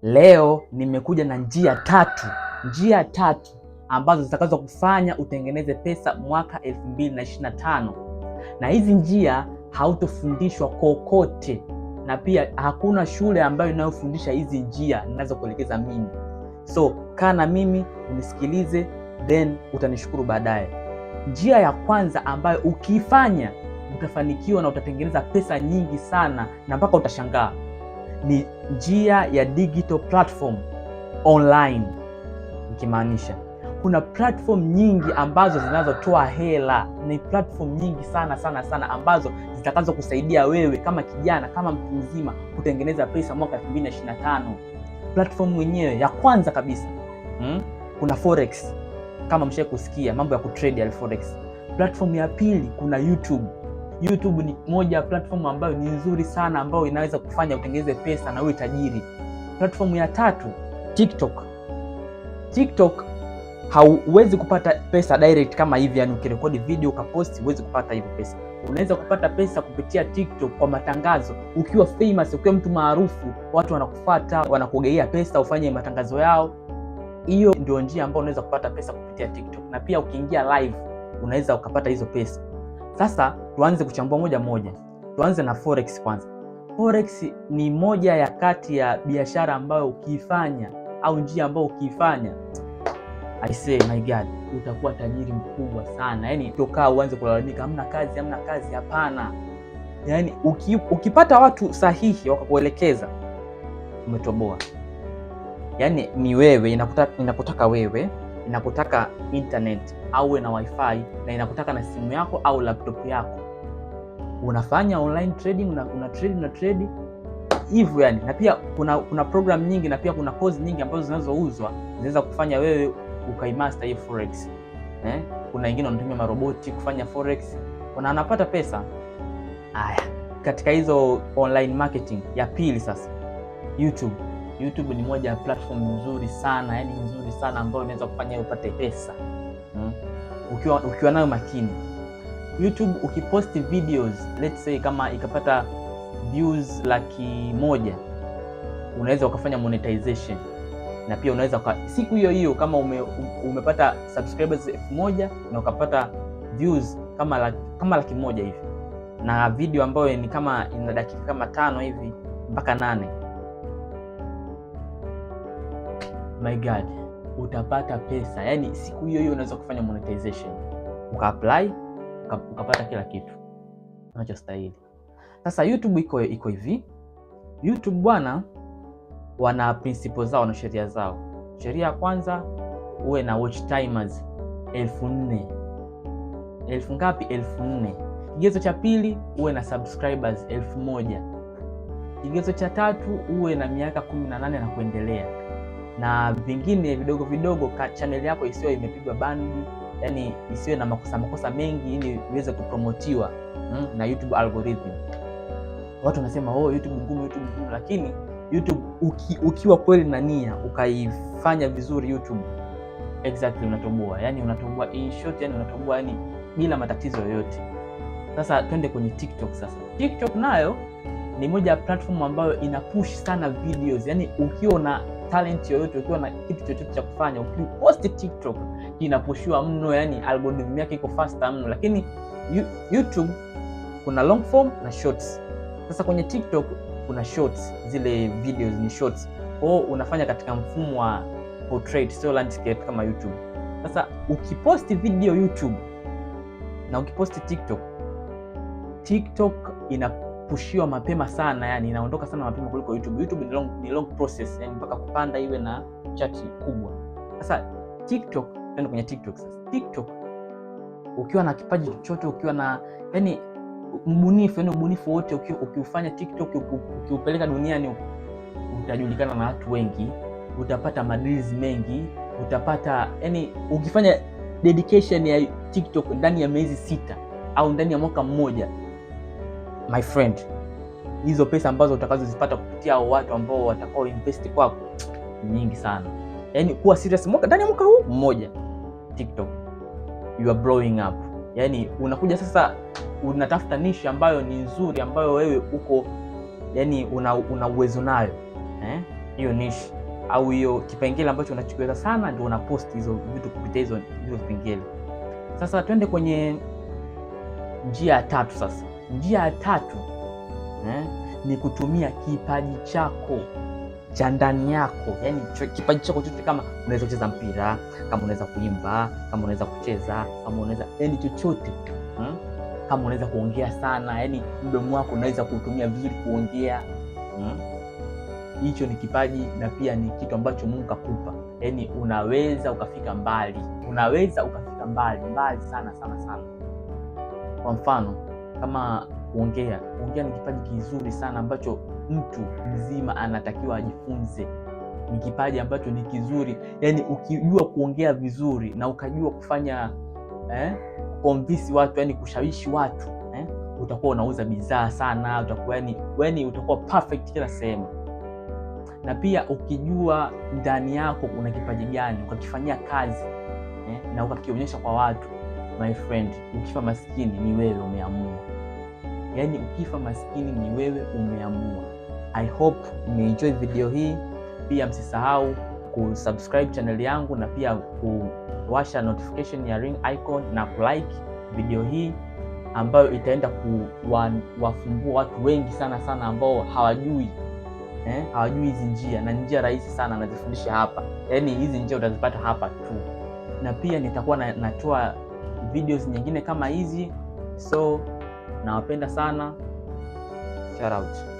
Leo nimekuja na njia tatu ambazo zitakazo kufanya utengeneze pesa mwaka 2025. Na hizi njia hautofundishwa kokote, na pia hakuna shule ambayo inayofundisha hizi njia ninazokuelekeza mimi. So kaa na mimi unisikilize, then utanishukuru baadaye. Njia ya kwanza ambayo ukiifanya utafanikiwa na utatengeneza pesa nyingi sana na mpaka utashangaa ni njia ya digital platform online, nikimaanisha kuna platform nyingi ambazo zinazotoa hela. Ni platform nyingi sana sana sana ambazo zitakazo kusaidia wewe kama kijana, kama mtu mzima kutengeneza pesa mwaka 2025. Platform yenyewe ya kwanza kabisa, Kuna forex, kama mshawahi kusikia mambo ya kutrade ya forex. Platform ya pili kuna YouTube. YouTube ni moja ya platform ambayo ni nzuri sana, ambayo inaweza kufanya utengeneze pesa na uwe tajiri. Platform ya tatu, TikTok. TikTok hauwezi kupata pesa direct kama hivi, yani ukirekodi video ukaposti huwezi kupata hivyo pesa. Unaweza kupata pesa kupitia TikTok kwa matangazo. Ukiwa famous, ukiwa mtu maarufu, watu wanakufuata, wanakugeia pesa ufanye matangazo yao. Hiyo ndio njia ambayo unaweza kupata pesa kupitia TikTok, na pia ukiingia live unaweza ukapata hizo pesa. Sasa tuanze kuchambua moja moja. Tuanze na forex kwanza. Forex ni moja ya kati ya biashara ambayo ukiifanya au njia ambayo ukiifanya, I say my God, utakuwa tajiri mkubwa sana. Yani toka uanze kulalamika hamna kazi, hamna kazi, hapana. Yani ukipata watu sahihi wakakuelekeza, umetoboa. Yani ni wewe, inakutaka wewe, inakutaka internet au uwe na wifi na inakutaka na simu yako au laptop yako. Unafanya online trading, una trade, una trade hivyo yani. Na pia kuna program nyingi na pia kuna course nyingi ambazo zinazouzwa zinaweza kufanya wewe ukaimaster hii forex. Eh? Kuna wengine wanatumia maroboti kufanya forex, kuna anapata pesa. Haya, katika hizo online marketing. Ya pili sasa, YouTube. YouTube ni moja ya platform nzuri sana, yani nzuri sana ambayo inaweza kufanya upate pesa. Ukiwa nayo makini. YouTube ukiposti videos, let's say kama ikapata views 100,000, unaweza ukafanya monetization na pia unaweza siku hiyo hiyo kama umepata subscribers 1000 na ukapata views kama 100,000 hivi na video ambayo ni kama ina dakika kama 5 hivi mpaka 8, my God, utapata pesa. Yani siku hiyo hiyo unaweza kufanya monetization, ukaapply, ukapata kila kitu unachostahili. Sasa YouTube iko hivi. YouTube bwana, wana principles zao na sheria zao. Sheria ya kwanza, uwe na watch timers 4000. Elfu ngapi? 4000. Kigezo cha pili, uwe na subscribers 1000. Kigezo cha tatu, uwe na miaka 18 na kuendelea, na vingine vidogo vidogo, channel yako isiwe imepigwa bandi, yani isiwe na makosa makosa mengi, ili iweze kupromotiwa na YouTube algorithm. Watu wanasema, "Oh, YouTube ngumu, YouTube ngumu," lakini YouTube ukiwa kweli na nia ukaifanya vizuri YouTube, exactly unatoboa, yani unatoboa in short, yani unatoboa yani bila matatizo yoyote. Sasa twende kwenye TikTok sasa. TikTok nayo ni moja ya platform ambayo ina push sana videos, yani ukiwa na talent yoyote, ukiwa na kitu chochote cha kufanya, ukipost TikTok inapushiwa mno, yani algorithm yake iko faster mno. Lakini YouTube kuna long form na shorts. Sasa kwenye TikTok kuna shorts, zile videos ni shorts. Kwa hiyo unafanya katika mfumo wa portrait, sio landscape kama YouTube. Sasa ukiposti video YouTube na ukiposti TikTok, TikTok inapushiwa mapema sana, yani inaondoka sana mapema kuliko YouTube. YouTube ni long process, yani mpaka kupanda iwe na chati kubwa. Sasa TikTok, twende kwenye TikTok sasa. TikTok ukiwa na kipaji chochote, ukiwa na yani mbunifu, yani ubunifu wote ukiufanya TikTok, ukiupeleka duniani huko, utajulikana na watu wengi, utapata madeals mengi, utapata yani, ukifanya dedication ya TikTok ndani ya miezi 6 au ndani ya mwaka mmoja, my friend, hizo pesa ambazo utakazozipata kupitia hao watu ambao watakao invest kwako ni nyingi sana. Yani kuwa serious ndani ya mwaka huu mmoja TikTok you are blowing up. Yani unakuja sasa unatafuta niche ambayo ni nzuri, ambayo wewe uko yani una uwezo nayo, eh? Hiyo niche au hiyo kipengele ambacho unachokiweza sana, ndio unapost hizo vitu kupitia hizo vipengele. Sasa twende kwenye njia ya tatu. Sasa njia ya tatu ni kutumia kipaji chako cha ndani yako, yani kipaji chako chochote. Kama unaweza kucheza mpira, kama unaweza kuimba, kama unaweza kucheza, kama unaweza yani chochote, kama unaweza kuongea sana, yani mdomo wako unaweza kuutumia vizuri kuongea, hicho ni kipaji na pia ni kitu ambacho Mungu kakupa. Yani unaweza ukafika mbali, unaweza ukafika mbali mbali sana sana sana. Kwa mfano kama kuongea, kuongea ni kipaji kizuri sana ambacho mtu mzima anatakiwa ajifunze. Ni kipaji ambacho ni kizuri, yani ukijua kuongea vizuri na ukajua kufanya kuconvince watu, yani kushawishi watu, utakuwa unauza bidhaa sana, utakuwa yani utakuwa perfect kila sehemu. Na pia ukijua ndani yako una kipaji gani, ukakifanyia kazi na ukakionyesha kwa watu, my friend, ukifa maskini ni wewe umeamua. Yani ukifa maskini ni wewe umeamua. I hope umeenjoy video hii. Pia msisahau kusubscribe channel yangu na pia kuwasha notification ya ring icon na kulike video hii ambayo itaenda kuwafumbua watu wengi sana sana ambao hawajui hawajui hizi njia, na njia rahisi sana nazifundisha hapa. Yani hizi njia utazipata hapa tu, na pia nitakuwa natoa videos nyingine kama hizi. So nawapenda sana, shout out.